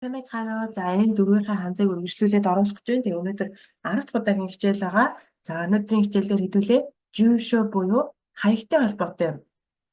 Сайн байцгаана уу? За энэ дөрвийнхээ ханзыг үргэлжлүүлээд оруулах гэж байна. Тэгээ өнөөдөр 10 дахь удаагийн хичээл байгаа. За өнөөдрийн хичээлээр хэдүүлээ жүүшөө буюу хаягтай холбоотой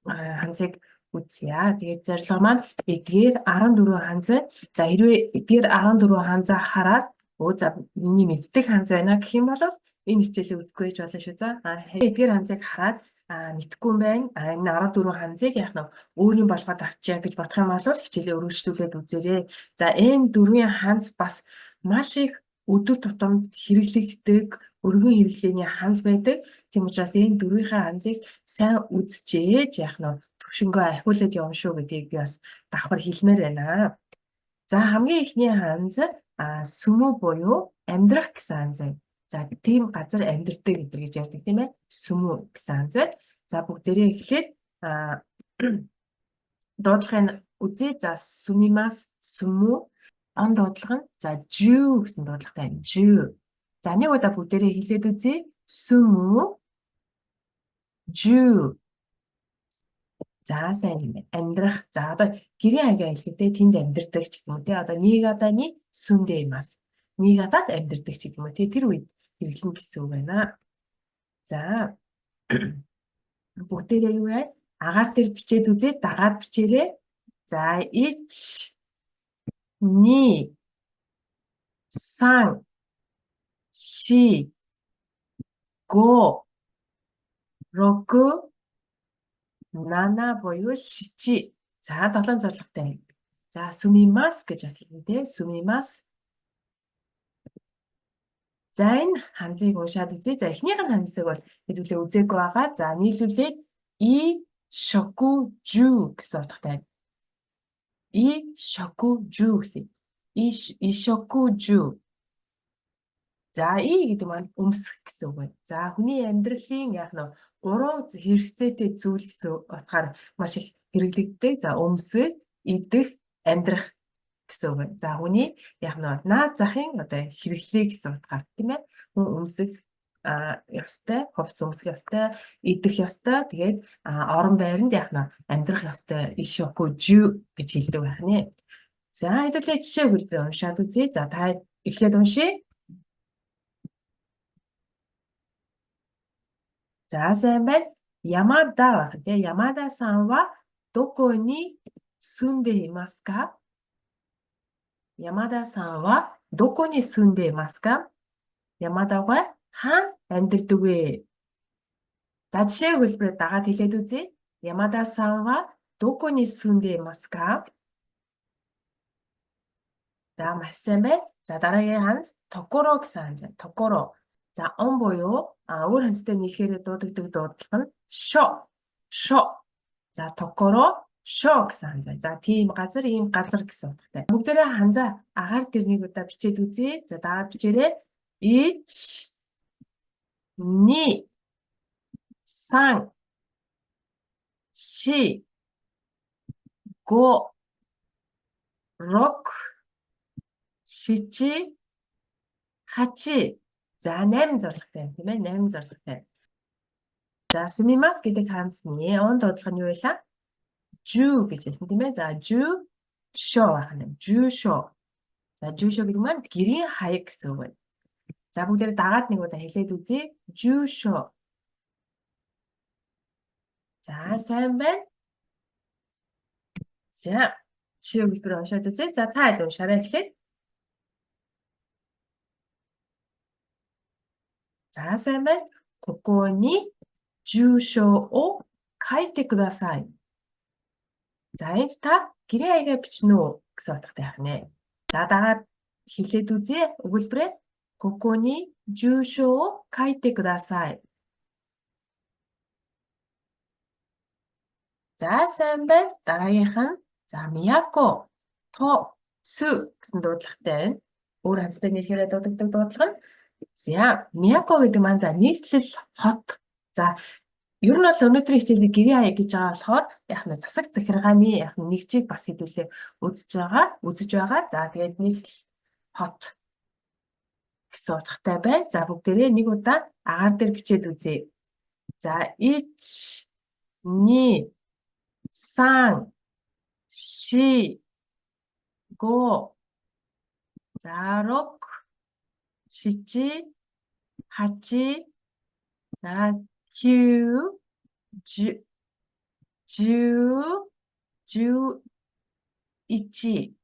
ханзыг үзье. Тэгээд зорилго маань эдгээр 14 ханз байна. За хэрвээ эдгээр 14 ханзаа хараад өө за миний мэддэг ханз байна гэх юм бол энэ хичээлээ үзэхгүй байж болно шүү. За эдгээр ханзыг хараад мэдэхгүй юм байна. Энэ 14 ханзыг яах нь өөрийн болгоод авчия гэж бодох юм бол хичээлээ өргөжлүүлээд үзээрэй. За энэ дөрвийн ханз бас маш их өдөр тутамд хэрэглэгддэг өргөн хэрэглээний ханз байдаг. Тийм учраас энэ дөрвийнхээ ханзыг сайн үзчихээж яах нь төвшөнгөө ахиулаад явна шүү гэдгийг би бас давхар хэлмээр байна. За хамгийн эхний ханз сүмүү буюу амьдрах гэсэн ханз байна. За тийм газар амьдрдаг гэдэг гэж ярьдаг тийм ээ. Сүмүү гэсэн ханз байна. За бүгдээрээ эхлээд дуудлагыг үзье. За сүмимас сүмүү он дуудлага нь за жүү гэсэн дуудлагатай. Жүү. За нэг удаа бүгдээрээ хэлээд үзье. Сүмүү жүү. За сайн юм байна. Амьдрах. За одоо гэрийн хаягаа хэлэхдээ тэнд амьдрдаг ч гэдэг юм уу тий. Одоо Ниигатаны сүндэ имас. Ниигатад амьдрдаг ч гэдэг юм уу тий. Тэр үед хэрэглэнэ гэсэн үг байна. За бүгдээрээ юу вэ? Агаар дээр бичээд үзье, дагаад бичээрэй. За ич ни сан ши го року нана буюу шичи. За долоон зорилготой. За сүмимас гэж бас хэлнэ тий. Сүмимас. За энэ ханзыг уншаад үзье. За эхнийх нь ханзыг бол хэдүүлээ үзээгүй байгаа. За нийлүүлээд и шоку жу гэсэн утгатай. И шоку жу гэсэн. И шоку жу. За и гэдэг маань өмсөх гэсэн үг байна. За хүний амьдралын яг нь гурван хэрэгцээтэй зүйл гэсэн утгаар маш их хэрэглэгддэг. За өмсөх, идэх, амьдрах гэсэн үг байна. За хүний яг нь наад захын одоо хэрэглээ гэсэн утгаар тийм ээ. Хүн өмсөх ёстой, хувцас өмсөх ёстой, идэх ёстой. Тэгээд орон байранд яг нь амьдрах ёстой. Ишоку жу гэж хэлдэг байх нэ. За хэдүүлээ жишээ өгүүлбэр уншаад үзье. За та эхлээд уншъя. За сайн байна. Ямада байх тий. Ямада сан ва доко ни сунде имасу ка? Ямада сан ва доко ни сунде имасу ка? Ямада ва хаана амьдардаг вэ? За жишээ өгүүлбэрээр дагаад хэлээд үзье. Ямада сан ва доко ни сунде имасу ка? За маш сайн байна. За дараагийн ханз токоро гэсэн ханз байна. Токоро. За он буюу өөр ханзтай нийлэхээр дуудагддаг дуудлага нь шо. Шо. За токоро шо гэсэн ханзаа. За тийм газар, ийм газар гэсэн утгатай. Бүгдээрээ ханзаа агаар дээр нэг удаа бичээд үзье. За дагаад бичээрэй. Ич ни сан ши го рок шичи хачи. За 8 зорилготой юм тийм ээ 8 зорилготой. За сумимас гэдэг ханзны он дуудлага нь юу байлаа? Жүү гэж хэлсэн тийм ээ. За жүү шо байх нь. Жүү шо. За жүү шо гэдэг маань гэрийн хаяг гэсэн үг байна. За бүгдээрээ дагаад нэг удаа хэлээд үзье. Жүү шо. За сайн байна. За жишээ өгүүлбэр уншаад үзье. За та хэд уншаарай эхлээд. За сайн байна. ここに住所を書いてください. За энд та гэрээ хаягаа бичнэ үү гэсэн утгатай байх нэ. За дагаад хэлээд үзье. Өгүүлбэрээ ここに住所を書いてください. За сайн байна. Дараагийнх нь за мияко то сү гэсэн дуудлагатай байна. Өөр хамттай нийлэхээр дуудагддаг дуудлага нь за мияко гэдэг маань за нийслэл хот. За ер нь бол өнөөдрийн хичээлийг гэрийн хаяг гэж байгаа болохоор яг нь засаг захиргааны яг нь нэгжийг бас хэдүүлээ үзэж байгаа, үзэж байгаа. За тэгээд нийслэл хот гэсэн утгатай байна. За бүгдээрээ нэг удаа агаар дээр бичээд үзье. За ич ни сан ши го За 6 7 8 за 9 10 10 11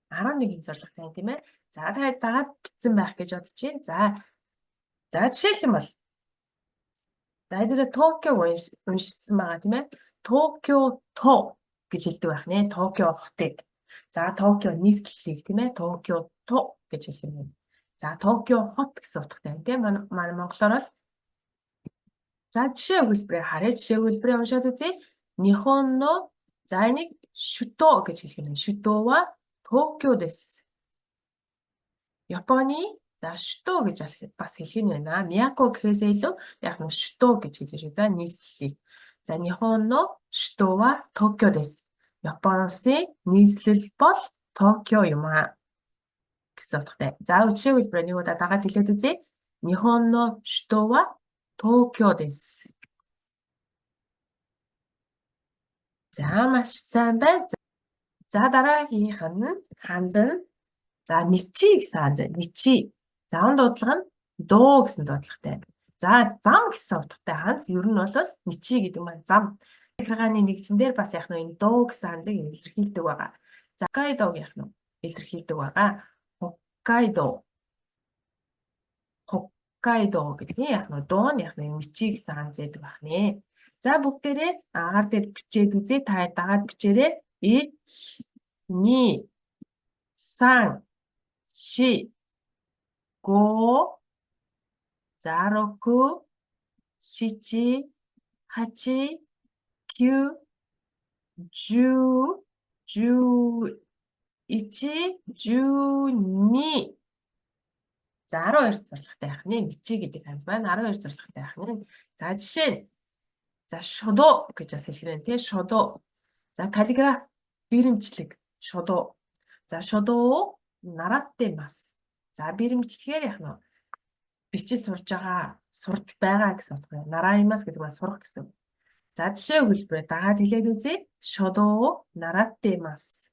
11 зорилготой юм тийм ээ. За та дагаад бичсэн байх гэж бодож байна. За за жишээлх юм бол за эдгээр Токио уншсан байгаа тийм ээ. Токио то гэж хэлдэг байх нэ. Токио хотыг. За Токио нийслэлийг тийм ээ. Токио то гэж хэлэх юм. За Токио хот гэсэн утгатай юм тийм манай монголоор бол. За жишээ өгүүлбэрээ харъя. Жишээ өгүүлбэрээ уншаад үзье. Нихонно за энийг шүто гэж хэлэх юм. Шүто ва Токио дэс. Японы за шүто гэж бас хэлэх нь байна. Мияко гэхээсээ илүү яг нь шүто гэж хэлж шүү. За нийслэлийг. За Нихонно шүто ва Токио дэс. Япон улсын нийслэл бол Токио юм аа гэсэн утгатай. За жишээ өгүүлбэрээ нэг удаа дагаад хэлээд үзье. Нихонно шүто ва Токио дэс. За маш сайн байна. За дараагийнх нь ханз нь за мичи гэсэн ханз. Мичи. За он дуудлага нь дуу гэсэн дуудлагатай. За зам гэсэн утгатай ханз ер нь бол мичи гэдэг маань зам. Захиргааны нэгжин дээр бас яг нь энэ дуу гэсэн ханзыг илэрхийлдэг байгаа. За Хоккайдог яг нь илэрхийлдэг байгаа. Хоккайдо. Хоккайдо гэдэг нь яг нь дуу нь яг нь мичи гэсэн ханз гэдэг байх нэ. За бүгдээрээ агаар дээр бичээд үзье. Та дагаад бичээрэй. 1 2 3 4 5 за 6 7 8 9 10 11 12. За 12 зорилготой байх нэ. Мичи гэдэг ханз маань 12 зорилготой байх нэ. За жишээ нь за шодо гэж бас хэлэх нь тий шодо. За каллиграф бирэмжлэг шодо. За шодо наратте мас. За бирэмжлэгээр яг нь бичиж сурж байгаа, сурж байгаа гэсэн утга. Нараимас гэдэг маань сурах гэсэн. За жишээ өгүүлбэрээ дагаад хэлээд үзье. Шодо наратте мас.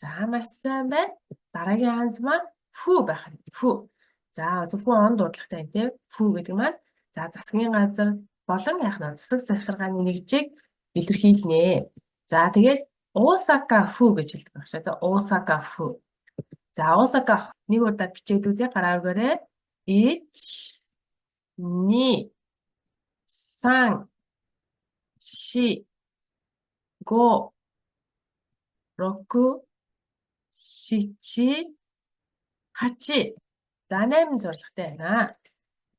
За маш сайн байна. Дараагийн ханз маань фү байх нь. Фү. За зөвхөн он дуудлагатай юм тийм. Фү гэдэг маань за засгийн газар болон яг нь засаг захиргааны нэгжийг илэрхийлнэ. За тэгээд Осака фү гэж хэлдэг байх шээ. За Осака фү. За Осака нэг удаа бичээд үзье. Гараа өргөөрэй. 1 2 3 4 5 6 7 8. За 8 зорилготой байна.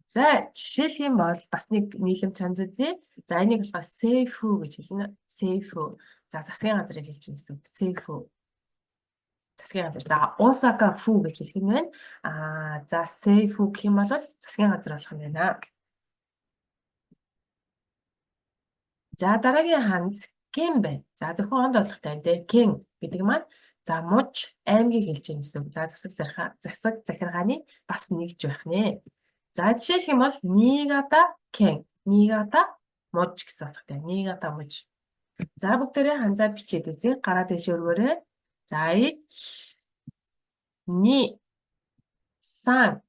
За жишээлх юм бол бас нэг нийлэм чанз үзье. За энийг болохоор Сейфу гэж хэлнэ. Сейфу. За засгийн газрыг хэлж байна гэсэн үг. Сейфу. Засгийн газар. За Осака фу гэж хэлэх нь байна. Аа за Сейфу гэх юм бол засгийн газар болох нь байна. За дараагийн ханз Кен байна. За зөвхөн он дуудлагатай байна те. Кен гэдэг маань за муж аймгийг хэлж байна гэсэн үг. За засаг захиргааны бас нэгж байх нэ. За жишээлх юм бол Нигата кен, Нигата муж гэсэн утгатай. Нигата муж. За бүгдээрээ ханзаа бичээд үзье. Гараа дэш өргөөрэй. За 1 2 3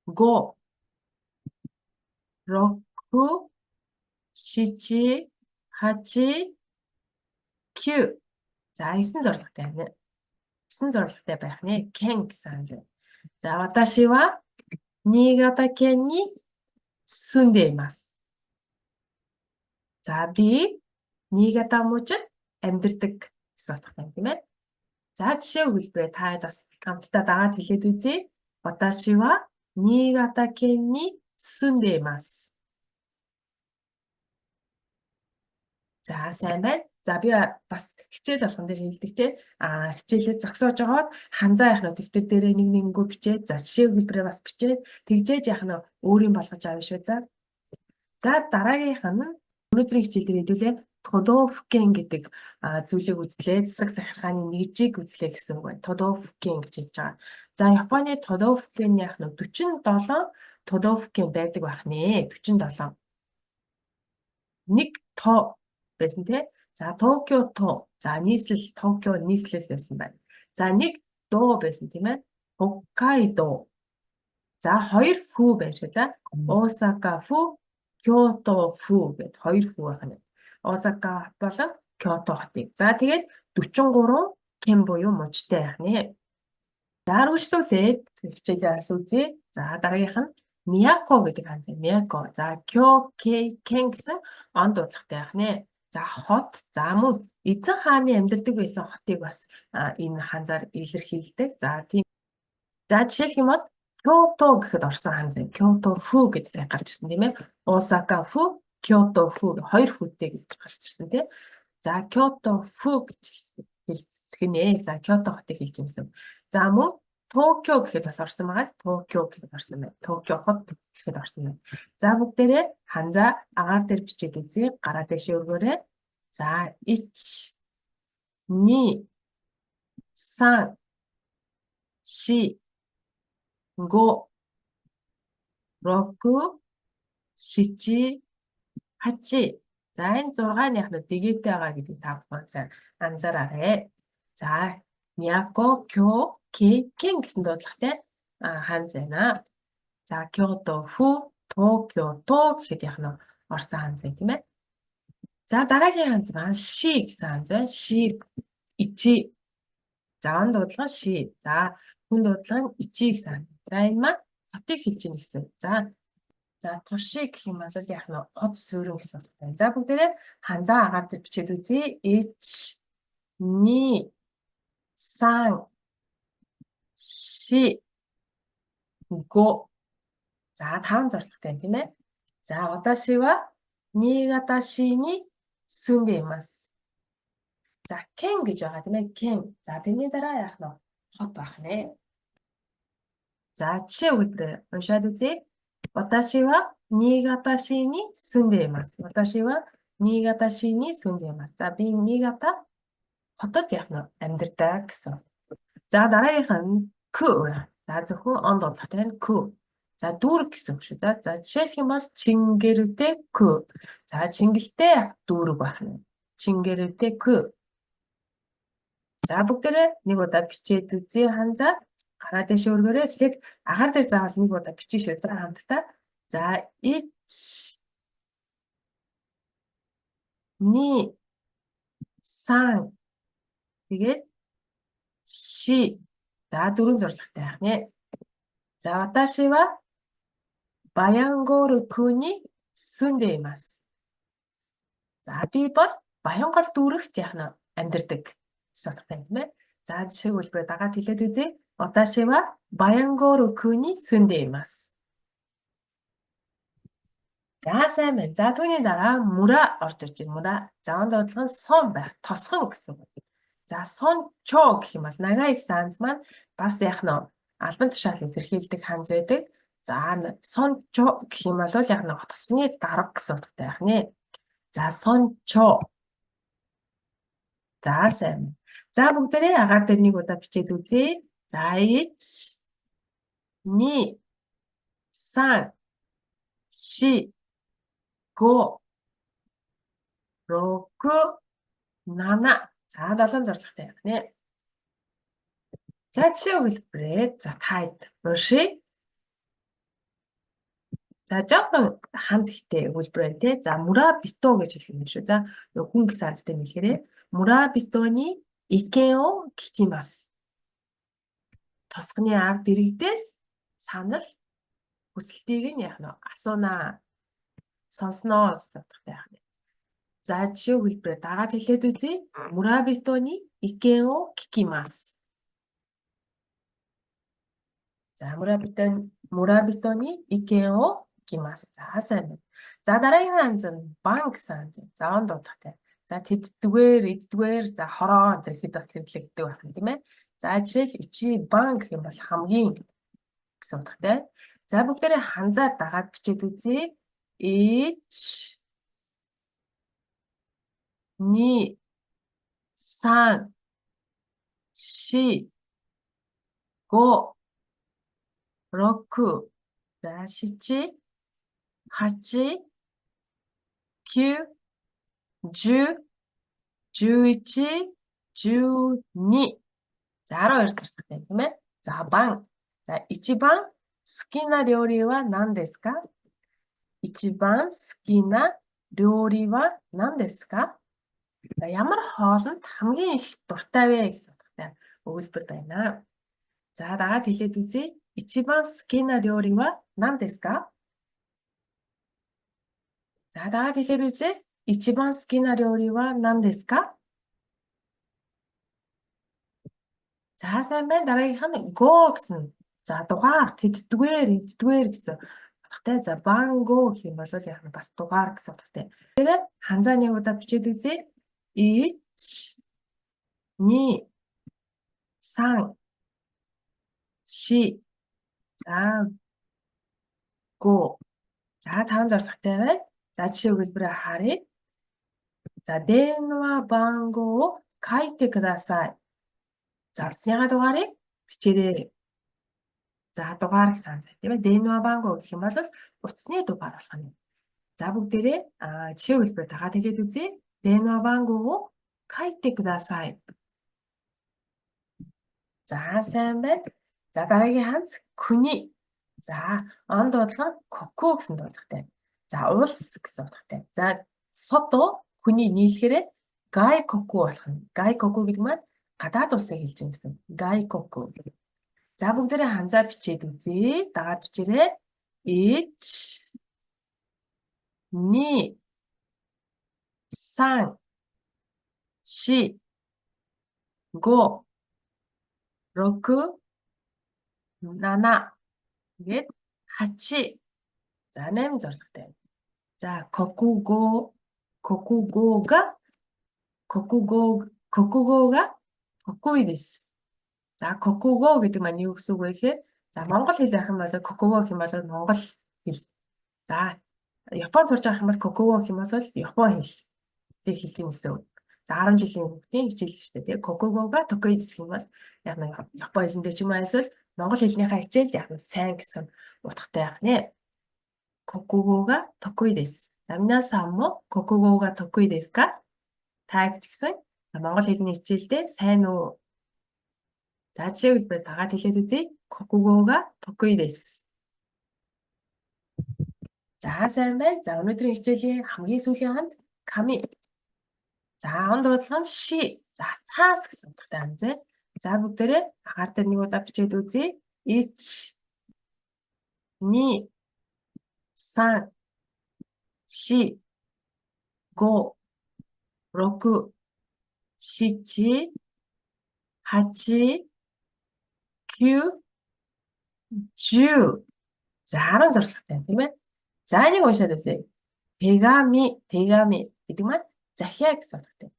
4 5 6 7 8 9. За 9 зорилготой байна. 9 зорилготой байх нэ. Кен гэсэн ханз. За 私は新潟県に住んでいます. За би Нигата мужид амьдардаг гэсэн утгатай юм тийм ээ. За жишээ өгүүлбэрээ та бас хамтдаа дагаад хэлээд үзье. 私は新潟県に住んでいます. За сайн байна. За би бас хичээл болгон дээр хэлдэг те. А хичээлээ зогсоож байгаад ханзаа яах нь дэвтэр дээрээ нэг нэгэнгүү бичээд за жишээ өгүүлбэрээ бас бичээд тэгжээж яах нь өөрийн болгож авна шүү. За. За дараагийнх нь өнөөдрийн хичээл дээр хэдүүлээ Тодовкен гэдэг зүйлийг үзлээ. Засаг захиргааны нэгжийг үзлээ гэсэн үг байна. Тодовкен гэж хэлж байгаа. За Японы Тодовкен яах нь 47 Тодовкен байдаг байх нэ. 47. Нэг то байсан те. За Токио то. За нийслэл Токио нийслэл байсан байна. За нэг доо байсан тийм ээ. Хоккайдо. За хоёр фү байна шүү. За Осака фү, Кёото фү гэд хоёр фү байх нь. Осака болон Кёото хотыг. За тэгээд 43 кен буюу мужтай байх нэ. За үргэлжлүүлээд хичээлээ бас үзье. За дараагийнх нь Мияко гэдэг ханз. Мияко. За Кё, Кэ, Кен гэсэн он дуудлагатай байх нэ. За хот, за мөн эзэн хааны амьдардаг байсан хотыг бас энэ ханзаар илэрхийлдэг. За тийм. За жишээлх юм бол Кёото гэхэд орсон ханз. Кёото фү гэж сайн гарч ирсэн тийм ээ. Осака фү, Кёото фү хоёр фүтэй гэж гарч ирсэн тийм. За Кёото фү гэж хэлэх нэ. За Кёото хотыг хэлж юмсан. За мөн Токио гэхэд бас орсон байгаа. Токио гэхэд орсон байна. Токио хот гэхэд орсон байна. За бүгдээрээ ханзаа агаар дээр бичээд үзье. Гараа дэшээ өргөөрэй. За 1 2 3 4 5 6 7 8. За энэ 6 нь яг нь дэгээтэй байгаа гэдгийг та бүхэн сайн анзаараарай. За Мияко, Кё, Кэ, Кен гэсэн дуудлагатай ханз байна. За Кёто, Фу, Токио, То гэхэд яг нь орсон ханз тийм ээ. За дараагийн ханз маань Ши гэсэн ханз байна. Ши ичи. За он дуудлага нь ши. За хүн дуудлага нь ичи гэсэн. За энэ маань хотыг хэлж ийн гэсэн. За за туши гэх юм бол яг нь хот суурин гэсэн утгатай. За бүгдээрээ ханзаа агаар дээр бичээд үзье. H ни сан ши го. За таван зорилготой тийм ээ. За 私は新潟市に住んでいます. За кен гэж байгаа тийм ээ. Кен. За тэрний дараа яах нь хот байх нэ. За жишээ өгүүлбэр уншаад үзье. 私は新潟市に住んでいます. 私は新潟市に住んでいます. За би Нигата хотод яах нь амьдардаг гэсэн. За дараагийнх нь к. За зөвхөн он дуудлагатай нь к. За дүүрэг гэсэн үг шүү. За за жишээлх юм бол Чингэртэй к. За Чингэлтэй дүүрэг байх нь. Чингэртэй к. За бүгдээрээ нэг удаа бичээд үзье ханзаа. Гараа дэше өргөөрэй. Тэгэхээр агаар дээр заавал нэг удаа бичиж шүү. За хамтдаа. За 1 2 3 тэгээд ши. За дөрвөн зорилготой байх нэ. За 私はバヤンゴル区に住んでいます. За би бол Баянгол дүүрэгт яах нь амьдардаг гэсэн утгатай юм тийм ээ. За жишээ өгүүлбэрээ дагаад хэлээд үзье. 私はバヤンゴル区に住んでいます. За сайн байна. За түүний дараа 村 орж ирж байна. 村. За он дуудлага нь сон байх. Тосгон гэсэн үг. За 村長 гэх юм бол Нагай гэсэн ханз маань бас яах нь албан тушаал илэрхийлдэг ханз байдаг. За 村長 гэх юм бол яг нь тосгоны дарга гэсэн утгатай байх нэ. За 村長. За сайн. За бүгдээрээ агаар дээр нэг удаа бичээд үзье. За 1 2 3 4 5 6 7. За 7 зорилготой байх нэ. За жишээ өгүүлбэрээ за та хэд уншия. За жоохон ханз ихтэй өгүүлбэр байна те. За 村人 гэж хэлнэ шүү. За хүн гэсэн ханзтай нийлхээрээ 村人に意見を聞きます. Тосгоны ард иргэдээс санал хүсэлтийг нь яах нь асуунаа. Сонсноо гэсэн утгатай байх нь. За жишээ өгүүлбэрээ дагаад хэлээд үзье. 村人に意見を聞きます. За 村人に意見を聞きます. За сайн байна. За дараагийн ханз нь 番 гэсэн ханз. За он дуудлагатай. За тэддүгээр, эддүгээр, за хороо энэ хэд бас хэрэглэгддэг байх нь тийм ээ. За жишээл 一番 гэх юм бол хамгийн гэсэн утгатай. За бүгдээрээ ханзаа дагаад бичээд үзье. 1 2 3 4 5 6 за 7 8 9 10 11, 12. За 12 зорилготой тийм ээ. За 番. За 一番好きな料理は何ですか? 一番好きな料理は何ですか? За ямар хоолнд хамгийн их дуртай вэ гэсэн утгатай өгүүлбэр байна. За дагаад хэлээд үзье. 一番好きな料理は何ですか? За дагаад хэлээд үзье. 一番好きな料理は何ですか? За сайн байна. Дараагийнх нь ご гэсэн. За дугаар, тэддүгээр, эддүгээр гэсэн утгатай. За 番号 гэх юм бол яг нь бас дугаар гэсэн утгатай. Тэгэхээр ハンザ нэг удаа бичээд үзье. 1 2 3 4 за 5. За 5 зорилготой байна. За жишээ өгүүлбэрээ харъя. За 電話番号を書いてください. За утасныхаа дугаарыг бичээрэй. За дугаар гэсэн ханз тийм ээ. 電話番号 гэх юм бол утасны дугаар болох нь. За бүгдээрээ жишээ өгүүлбэр дагаад хэлээд үзье. 電話番号を書いてください. За сайн байна. За дараагийн ханз 国. За он дуудлага нь 国 гэсэн дуудлагатай. За улс гэсэн утгатай. За 外 国 нийлэхээр 外国 болох нь. 外国 гэдэг маань гадаад улсыг хэлж байна гэсэн. 外国. За бүгдээрээ ハンザ бичээд үзье. Дагаад бичээрэй. 1 2 3 4 5 6 7 тэгээд 8. За 8 зорилготой. За 国語国語が国語国語が得意です. За 国語 гэдэг маань юу гэсэн үг вэ гэхээр за монгол хэл байх юм бол 国語 гэх юм бол монгол хэл. За Япон сурж байгаа юм бол 国語 гэх юм бол Япон хэлийг хэлж байна гэсэн үг. За 10 жилийн хүүхдийн хичээл шүү дээ. Тэгээ 国語が得意です гэх юм бол яг нэг Япон хэлэндээ ч юм уу эсвэл монгол хэлнийхээ хичээлд яг нь сайн гэсэн утгатай байх нэ. 国語が得意です. За 皆さんも国語が得意ですか? Та ч гэсэн монгол хэлний хичээлдээ сайн уу? За жишээ хэлбэр дагаад хэлээд үзье. 国語が得意です. За сайн байна. За өнөөдрийн хичээлийн хамгийн сүүлийн ханз 紙. За он дуудлага нь 紙. За цаас гэсэн утгатай ханз байна. За бүгдээрээ агаар дээр нэг удаа бичээд үзье. 1 2 3 4 5 6 7 8 9 10. За 10 зорилготой тийм ээ. За энийг уншаад үзье. 手紙, 手紙 гэдэг маань захиа гэсэн утгатай.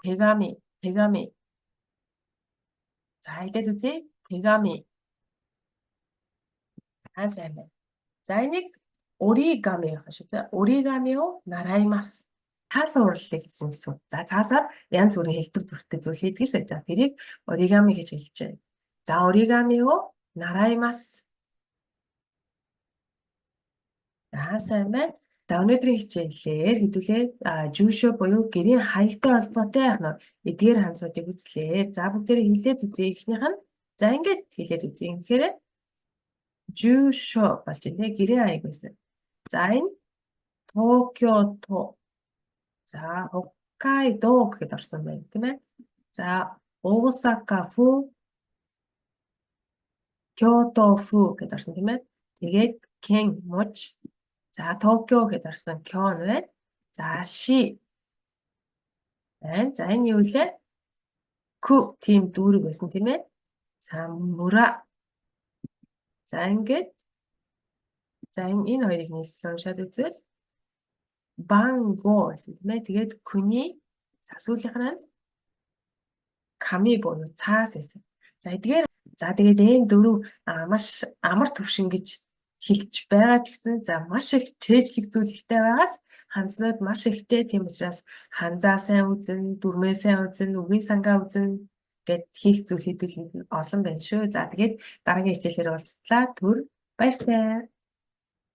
手紙, 手紙. За хэлээд үзье. 手紙. За сайн байна. За энийг 折り紙 гэх шүү дээ. 折り紙を習います. Цаасан урлалыг хийж байна гэсэн. За цаасаар янз бүрийн хэлбэр төртэй зүйл хийдэг шүү. За тэрийг оригами гэж хэлж байна. За 折り紙を習います. За сайн байна. За өнөөдрийн хичээлээр хэдүүлээ 住所 буюу гэрийн хаягтай холбоотой яг нь эдгээр ханзуудыг үзлээ. За бүгдээрээ хэлээд үзье. Эхнийх нь за ингээд хэлээд үзье. Тэгэхээр 住所 болж байна. Гэрийн хаяг байсан. За энэ 東京都. За 北海道 гэхэд орсон байна тийм ээ. За 大阪府京都府гэдээ орсон тийм ээ. Тэгээд 県 муж. За 東京 гэдээ орсон 京 нь байна. За 市 байна. За энэ юу лээ? 区 тийм дүүрэг байсан тийм ээ. За 村. За ингээд за энэ хоёрыг нийлүүлэн уншаад үзвэл 番号 гэсэн тийм ээ. Тэгээд 国 за сүүлийнх нь 紙 буюу цаас байсан. За эдгээр за тэгээд энэ дөрөв маш амар төвшин гэж хэлж байгаа ч гэсэн за маш их цээжлэх зүйл ихтэй байгаад ханзнууд маш ихтэй. Тийм учраас ханзаа сайн үзэн, дүрмээ сайн үзэн, үгийн сангаа үзэн гэд хийх зүйл хэдүүлэнд нь олон байна шүү. За тэгээд дараагийн хичээлээр уулзлаа. Түр баяртай.